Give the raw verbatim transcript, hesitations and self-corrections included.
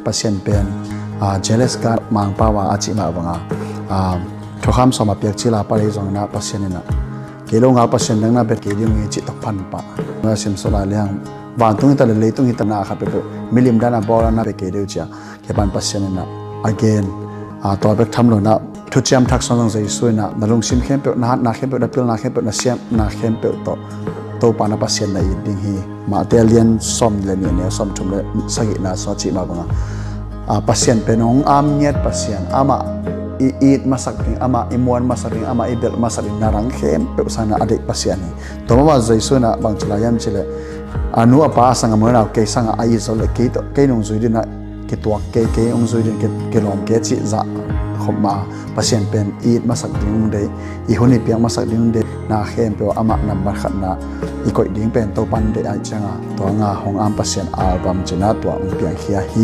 Pasian pen, ah, jealous God, mangpau a, a cih mah banga, ah, thukham sawm a piak cila pale zong inah Pasian inah, kei lo ngal pasian dang na pia kei ding hi cih tawh pan pah. Na sim sawh lai liang, vantung hi ta le leitung hi ta na khat peuhpeuh milim dan a bawl a na pia kei ding hi cia. Kei pan Pasian inah a gen, ah, tua bek tham lo inah thuciam thak sung zong Jesu inah na lungsim khempeuh, na hatna khempeuh, na pilna khempeuh, na siamna khempeuh tawh Topa na Pasian na it ding hi. Matthai a lian sawm le nih, a neu sawm thum le sagihna sung a cih mah banga, ah, Pasian pen hong am ngiat Pasian, amah i it masak ding, amah i muan masak ding, amah i belh masak ding, na rang khempeuh sangin a deih Pasian hi. Tua mah bang Jesu inah bangci lai hiam cih leh, a nu a pa a sang a mu a nau kei sang a, a it zo le kei tawh, kei nung zui ding inah kituak kei, kei hong zui ding, kei, kei lawm kei cih zah khop mah a, Pasian pen i it masak ding hong deih, i hun i piak masak ding hong deih, na khempeuh amah nambat khatna i koih ding pen Topa in deih ahih cianga, tua nga hong am Pasian album cina tua hong piangkhia hi.